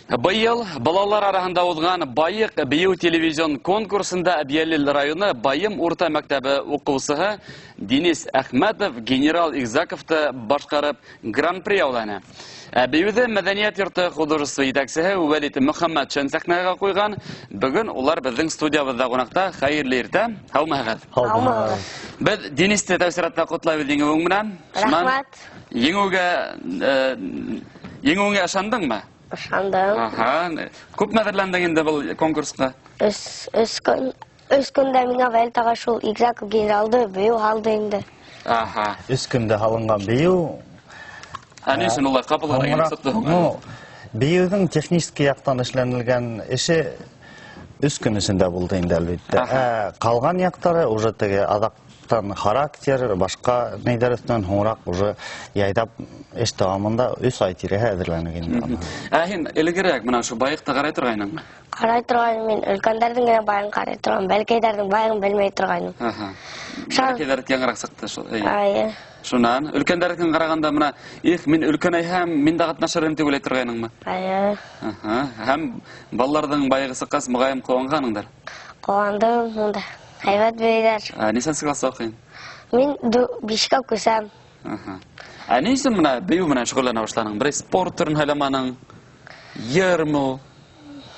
Быйыл балалар араһында уҙған «Байыҡ» бейеү телевизион конкурсында Әбйәлил районы Байым урта мәктәбе уҡыусыһы Денис Әхмәтов генерал Изаковты башҡарып гран-при яуланы. Ә бейеүҙе мәҙәниәт йорто художество етәксеһе Вәлит Мөхәммәтшин сәхнәгә ҡуйған. Бөгөн улар беҙҙең студиябыҙҙа ҡунаҡта. Хәйерле иртә, һаумыһығыҙ. Һаумыһығыҙ. Беҙ Денисте тәү сиратта ҡотлайбыҙ еңеүең менән. Рәхмәт. Еңеүеңә ышандыңмы? Ышандым. Аһа, күпме әҙерләндең инде был конкурсҡа? Өс көндә миңә Вәлит ағай шул Изаков генералды бейеү һалды инде. Аһа. 3 көндә һалынған бейеү. Ә ни өсөн улай ҡапыл ғына килеп сыҡты һуң? Бейеүҙең технический яҡтан эшләнелгән эше 3 көн эсендә булды инде, әлбиттә. Ҡалған яҡтары уже теге аҙаҡтан характер, башҡа нейҙәр өҫтөнән һуңыраҡ уже яйҙап эш дауамында 3 ай тирәһе әҙерләнек инде. Ә һин элегерәк бына ошо байыҡты ҡарай торғайныңмы? Ҡарай торғайным мин, өлкәндәрҙең генә байығын ҡарай торғайным, бәләкәйҙәрҙең байығын белмәй торғайным. Бәләкәйҙәр яңыраҡ сыҡты шул, эйе. Эйе. Шунан өлкәндәрҙекен ҡарағанда бына, их, мин өлкәнәйһәм, мин дә ҡатнашыр инем тип уйлай торғайныңмы? Эйе. Һәм балаларҙың байығы сыҡҡас, моғайын ҡыуанғаныңдыр? Ҡыуандым, унда. Һәйбәт бейҙәр. Ә нисәнсе класста уҡыйың? Мин 5-кә күсәм. Ә ни өсөн бына бейеү менән шөғөлләнә башланың? Берәй спорт төрөн һайламаның? Йырмы ул?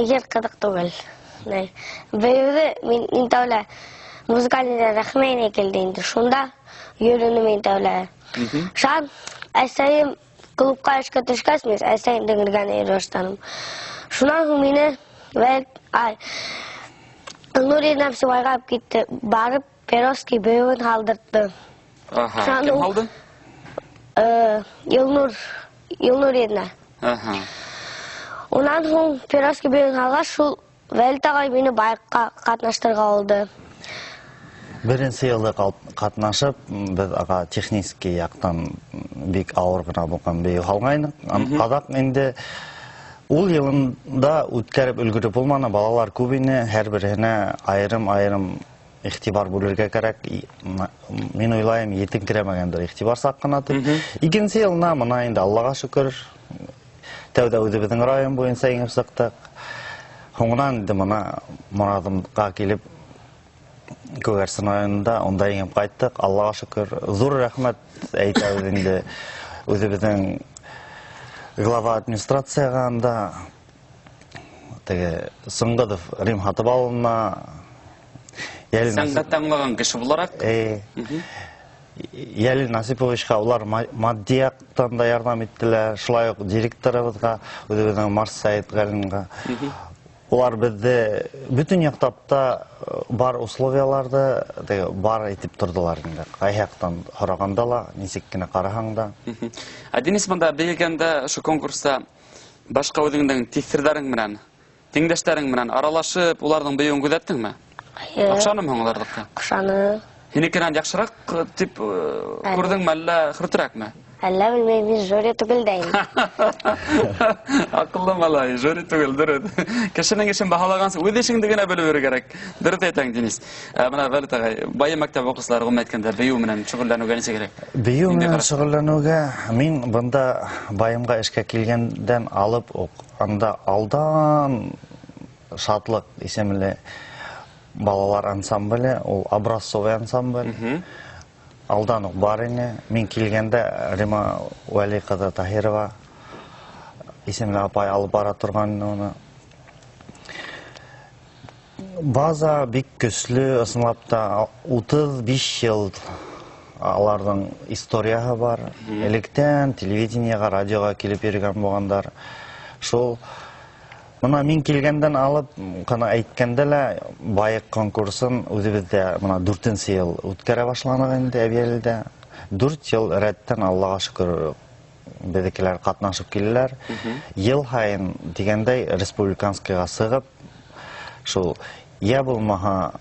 Йыр ҡыҙыҡ түгел. Ни, бейеүҙе мин иң тәүлә музыкальный рәхмәйне килде инде. Шунда йөрөнөм иң тәүлә. Шан әсәйем клубҡа эшкә төшкәс, мин әсәйемдең эргәһенә йөрөй башланым. Шунан һуң мине Нури Нәфсибайға алып китте. Барып Перовский бейеүен һалдыртты. Шунан Кем ул һалды? Илнур Една. Унан һуң Перовский бейеүен һалғас, шул Вәлит ағай мине байыҡҡа ҡатнаштырға булды. Беренсе йылды ҡатнашып, беҙ аға технический яҡтан бик ауыр ғына булған бейеү һалғайныҡ. Аҙаҡ инде ул йылында үткәреп өлгөрөп булманы, балалар күп ине, һәр береһенә айырым-айырым иғтибар бүлергә кәрәк. Мин уйлайым, етеңкерәмәгәндер иғтибар саҡ ҡына тип. Икенсе йылына бына инде Аллаға шөкөр, тәүҙә үҙебеҙҙең район буйынса еңеп сыҡтыҡ. Һуңынан инде бына Морадымға килеп Күгәрсен районында унда еңеп ҡайттыҡ. Аллаға шөкөр, ҙур рәхмәт әйтәбеҙ инде үҙебеҙҙең глава администрацияға анда, теге Сыңғыҙов Рим Һатыбаловна, Йәлил Сәнғәттә аңлаған кеше булараҡ. Йәлил Насиповичҡа улар матди яҡтан да ярҙам иттеләр, шулай уҡ директорыбыҙға, үҙебеҙҙең Марс Сәйетғәлинға. Улар беҙҙе бөтөн яҡтап та бар условияларҙы теге бар итеп торҙолар инде. Ҡайһы яҡтан һорағанда ла, нисек кенә ҡараһаң да. Ә Денис, бында бейегәндә ошо конкурста башҡа үҙеңдең тиҫтерҙәрең менән, тиңдәштәрең менән аралашып, уларҙың бейеүен күҙәттеңме? Эйе. Оҡшанымы һуң уларҙыҡы? Оҡшаны. Һинекенән яҡшыраҡ тип, Әллә. күрҙеңме, әллә хөртөрәкме? Әллә белмәйем, мин жюри түгел дә инде. Аҡыллы малай, жюри түгел, дөрөҫ. Кешенең эшен баһалағансы, үҙ эшеңде генә белеп йөрөр кәрәк. Дөрөҫ әйтәң, Денис. Бына Вәлит ағай, Байым мәктәбе уҡыусылары ғөмүмән әйткәндә, бейеү менән шөғөлләнеүгә нисек кәрәк? Бейеү Ниндәй менән ҡараш? шөғөлләнеүгә мин бында Байымға эшкә килгәндән алып уҡ, анда алдан Шатлыҡ исемле балалар ансамбле, ул образцовый ансамбль. Алдан уҡ бар ине. Мин килгәндә Рима Вәли ҡыҙы Таһирова исемле апай алып бара торған ине уны. База бик көслө, ысынлап та 35 йыл аларҙың историяһы бар. Электән телевидениеға, радиоға килеп йөрөгән булғандар. Шул бына мин килгәндән алып ҡына әйткәндә лә байыҡ конкурсын үҙебеҙҙә бына 4-нсе йыл үткәрә башланыҡ инде Әбйәлилдә. 4 йыл рәттән Аллаға шөкөр беҙҙекеләр ҡатнашып киләләр. Йыл һайын тигәндәй республиканскийға сығып, шул йә булмаһа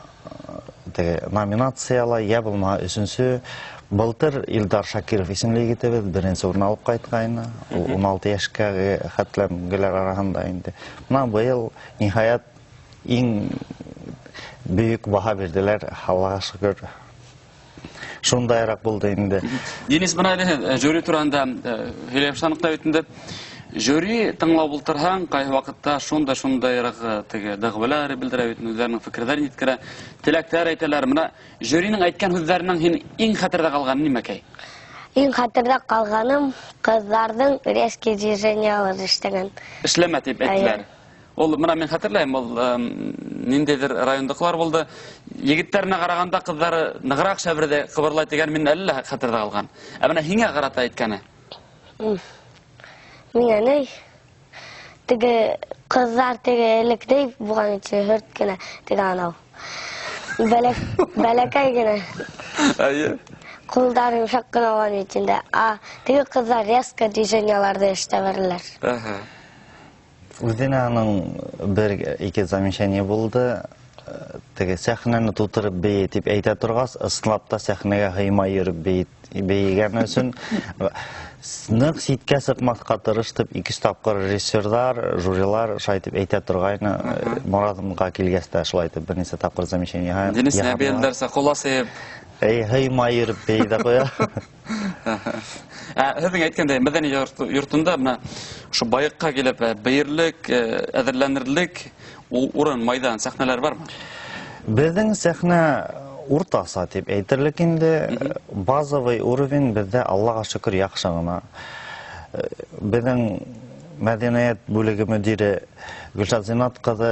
теге номинацияла, йә булмаһа өсөнсө. Былтыр Илдар Шакиров исемле егетебеҙ беренсе урын алып ҡайтҡайны. Ул 16 йәшкә хәтләмгеләр араһында инде. Бына быйыл ниһайәт иң бөйөк баһа бирҙеләр, Аллаға шөкөр. Шундайыраҡ булды инде. Денис, бына әле жюри тураһында һөйләп башланыҡ та бит инде. Жюри тыңлап ултырһаң, ҡайһы ваҡытта шундай-шундайыраҡ теге дәғүәләр белдерә бит, үҙҙәренең фекерҙәрен еткерә, теләктәр әйтәләр. Мына жюриның әйткән һүҙҙәренән һин иң хәтерҙә ҡалған нимәкәй? Иң хәтерҙә ҡалғаным ҡыҙҙарҙың резкий движениялар эшләгән. Эшләмә тип әйттеләр. Ул мына мин хәтерләйем, ул ниндәйҙер райондыҡылар булды. Егеттәренә ҡарағанда ҡыҙҙары нығыраҡ шәберҙә ҡыбырлай тигән мин әле лә хәтерҙә ҡалған. Ә бына һиңә ҡарата әйткәне? Миңә ни? Теге ҡыҙҙар теге элек ни булған өсөн һөрт кенә, теге анау. Бәләкәй генә. Әйе. Ҡулдары йомшаҡ ҡына булған өсөн дә. А теге ҡыҙҙар резко движенияларҙы эшләп бәрәләр. Үҙенә аның бер ике замечание булды. Теге сәхнәне тутырып бейей тип әйтә торғас, ысынлап та сәхнәгә һыймай йөрөп бейегән өсөн ныҡ ситкә сыҡмаҫҡа тырыштып, ике-өс тапҡыр режиссерҙар, жюрилар шулай итеп әйтә торғайны. Моратымға килгәс тә шулай итеп бер нисә тапҡыр замечание Денис яһанылар. Нәбиелдәрсә ҡул асып. Эй, һыймай йөрөп бейей ҙә ҡуя. Һеҙҙең әйткәндәй, мәҙәниәт йортонда бына ошо байыҡҡа килеп, бейерлек, әҙерләнерлек урын, майҙан, сәхнәләр бармы? Беҙҙең сәхнә уртаса тип әйтерлек инде. Базовый уровень беҙҙә Аллаға шөкөр яҡшы ғына. Беҙҙең мәҙәниәт бүлеге мөдире Гөлшат Зинат ҡыҙы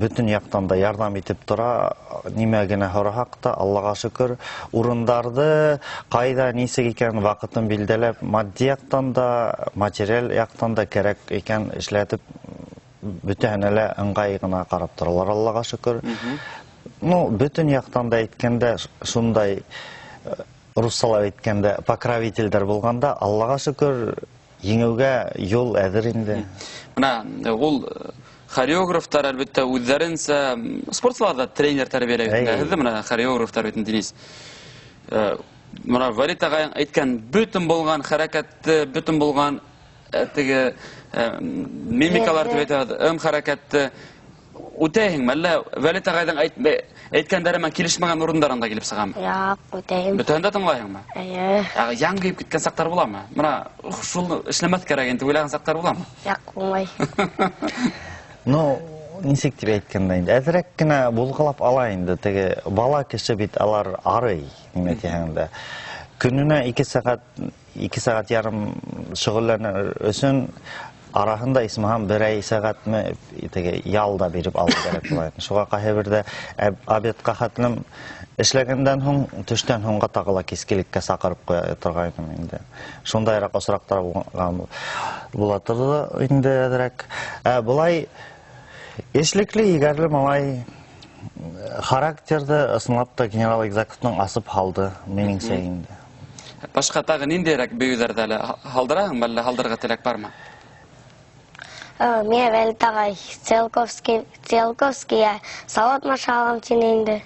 бөтөн яҡтан да ярҙам итеп тора. Нимә генә һораһаҡ та, Аллаға шөкөр, урындарҙы ҡайҙа нисек икән ваҡытын билдәләп, матди яҡтан да, материаль яҡтан да кәрәк икән эшләтеп, бөтәһенә лә ыңғай ғына ҡарап торалар, Аллаға шөкөр. Бөтөн яҡтан да әйткәндә, шундай руссалап әйткәндә, покровительдәр булғанда, Аллаға шөкөр, еңеүгә юл әҙер инде. Бына ул хореографтар, әлбиттә, үҙҙәренсә, спортсылар ҙа тренер тәрбиәләй бит инде. Һеҙҙе бына хореографтар бит инде, Денис. Бына Валит ағайың әйткән бөтөн булған хәрәкәтте, бөтөн булған теге мимикалар тип әйтәбеҙ, ым хәрәкәтте үтәйһеңме? Әллә Валит ағайҙың әйткәндәре менән килешмәгән урындарында килеп сығамы? Юҡ, үтәйем. Бөтәһен дә тыңлайһыңмы? Эйе. Ә, яңы килеп киткән саҡтар буламы? Бына шул эшләмәҫ кәрәк инде уйлаған саҡтар буламы? Юҡ, булмай. Нисек тип әйткәндә инде, әҙерәк кенә булғылап ала инде. Теге бала кеше бит алар арый, нимә тиһәң дә. Көнөнә ике сәғәт, ике сәғәт ярым шөғөлләнер өсөн араһында исмаһам берәй сәғәтме теге ял да биреп алыу кәрәк була. Шуға ҡайһы берҙә обедҡа хәтлем эшләгәндән һуң, төштән һуңға тағы ла кискелеккә саҡырып ҡуя торғайным инде. Шундайыраҡ осраҡтар була торҙо инде әҙерәк. Былай эшлекле, егәрле малай, характерҙы ысынлап та генерал Игзаковтың асып һалды, минеңсә инде. Башҡа тағы ниндәйерәк бейеүҙәрҙе әле һалдыраһың, әллә һалдырырға теләк бармы? Миңә Вәлит ағай Циолковский, я салат машалам тине инде.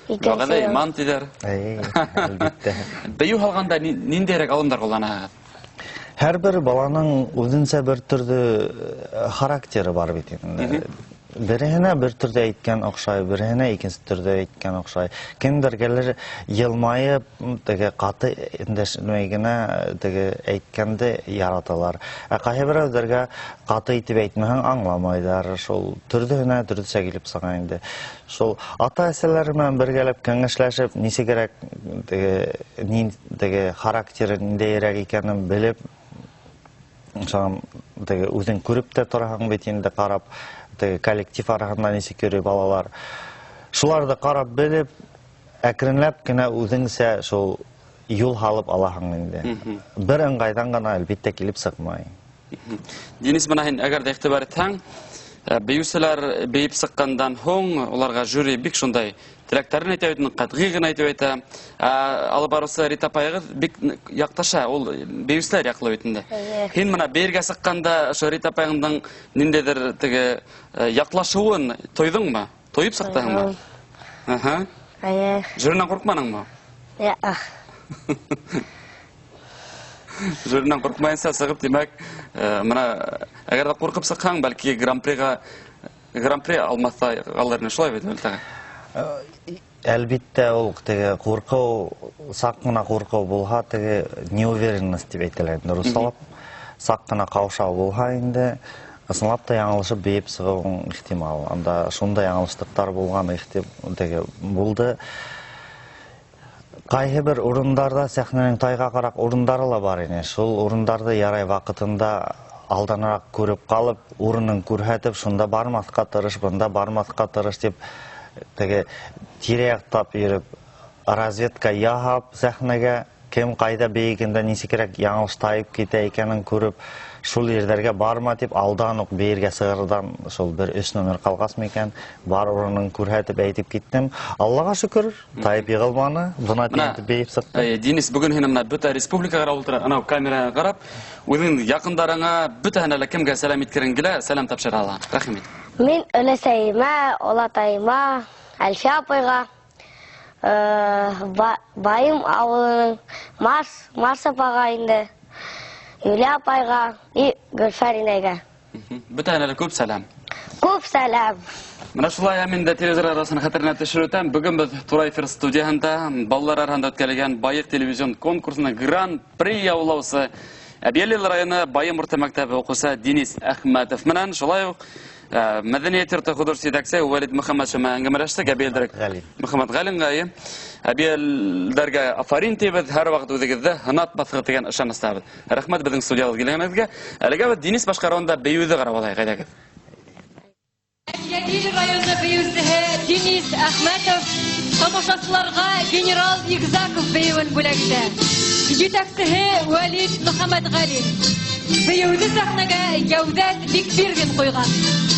Икенсе Вәғәҙә йыл. иман тиҙәр. Эй, әлбиттә. Бейеү һалғанда ниндәйерәк алымдар ҡулланаһығыҙ? Һәр бер баланың үҙенсә бер төрлө характеры бар бит инде. Береһенә бер төрлө әйткән оҡшай, береһенә икенсе төрлө әйткән оҡшай. Кемдәргәлер йылмайып, теге ҡаты өндәшмәй генә теге әйткәнде яраталар. Ә ҡайһы берәүҙәргә ҡаты итеп әйтмәһәң аңламайҙар. Шул төрлөһенә төрлөсә килеп сыға инде. Шул ата-әсәләр менән бергәләп кәңәшләшеп, нисегерәк теге, нин, теге характеры ниндәйерәк икәнен белеп, шунан теге үҙең күреп тә тораһың бит инде, ҡарап, теге коллектив араһында нисек йөрөй балалар. Шуларҙы ҡарап белеп, әкренләп кенә үҙеңсә шул юл һалып алаһың инде. Бер ыңғайҙан ғына әлбиттә килеп сыҡмай. Денис, бына һин әгәр ҙә иғтибар итһәң, бейеүселәр бейеп сыҡҡандан һуң уларға жюри бик шундай теләктәрен әйтә бит, ҡәтғи генә әйтеп әйтә. Алып барыусы Рита апайығыҙ бик яҡташа, ул бейеүселәр яҡлы бит инде. Һин бына бейергә сыҡҡанда ошо Рита апайыңдың ниндәйҙер теге яҡлашыуын тойҙоңмо? Тойоп сыҡтыңмы? Тойҙом. Эйе. Жюринан ҡурҡманыңмы? Юҡ. Жюринан ҡурҡмайынса сығып, тимәк, бына әгәр ҙә ҡурҡып сыҡһаң, бәлки гран-при алмаҫта алыр ине, шулай бит, Вәлит ағай? Әлбиттә, ул теге ҡурҡыу, саҡ ҡына ҡурҡыу булһа, теге неуверенность тип әйтәләр инде руссалап. Саҡ ҡына ҡаушау булһа инде, ысынлап та яңылышып бейеп сығыуың ихтимал. Анда шундай яңылышлыҡтар булған теге булды. Ҡайһы бер урындарҙа сәхнәнең тайғағыраҡ урындары ла бар ине. Шул урындарҙы ярай ваҡытында алданыраҡ күреп ҡалып, урынын күрһәтеп, шунда бармаҫҡа тырыш, бында бармаҫҡа тырыш тип, теге тирә-яҡтап йөрөп, разведка яһап сәхнәгә, кем ҡайҙа бейегәндә нисегерәк яңылыш тайып китә икәнен күреп, шул ерҙәргә барма тип алдан уҡ бейергә сығырҙан шул бер 3 номер ҡалғас микән, бар урынын күрһәтеп әйтеп киттем. Аллаға шөкөр, тайып йығылманы, бына тип бейеп сыҡты. Денис, бөгөн һин мына бөтә республика ҡарап ултыра, анау камераға ҡарап, үҙең яҡындарыңа, бөтәһенә лә кемгә сәләм иткерең килә, сәләм тапшыра ала. Рәхим ит. Мин өләсәйемә, олатайыма, Әлфиә апайға, Байым ауылының Марс апаға инде, Юлия апайға и Гөлфәр инәйгә. Бөтәһенә лә күп сәләм. Күп сәләм. Мына шулай мин дә телевизор арасын хәтеренә төшереп үтәм. Бөгөн беҙ Тура эфир студияһында балалар араһында үткәрелгән Байыҡ телевизион конкурсының гран-при яулаусы Әбйәлил районы Байым урта мәктәбе уҡыусы Денис Әхмәтов менән шулай уҡ Мәҙәниәт йорто художество етәксе Вәлит Мөхәммәтшин менән әңгәмәләштек. Әбйәлдәргә Ғәлин. Мөхәммәт Ғәлинға, эйе. Әбйәлдәргә афарин тибеҙ, һәр ваҡыт үҙегеҙҙе һынатмаҫһығыҙ тигән ышаныстабыҙ. Рәхмәт беҙҙең студиябыҙға килгәнегеҙгә. Әлегә беҙ Денис башҡарыуында бейеүҙе ҡарап алайыҡ, әйҙәгеҙ. Әбйәлил районы бейеүсеһе Денис Әхмәтов тамашасыларға генерал Игзаков бейеүен бүләк итә. Етәксеһе Вәлит Мөхәммәтғәлин. Бейеүҙе сәхнәгә Йәүҙәт Бикбирҙин ҡуйған.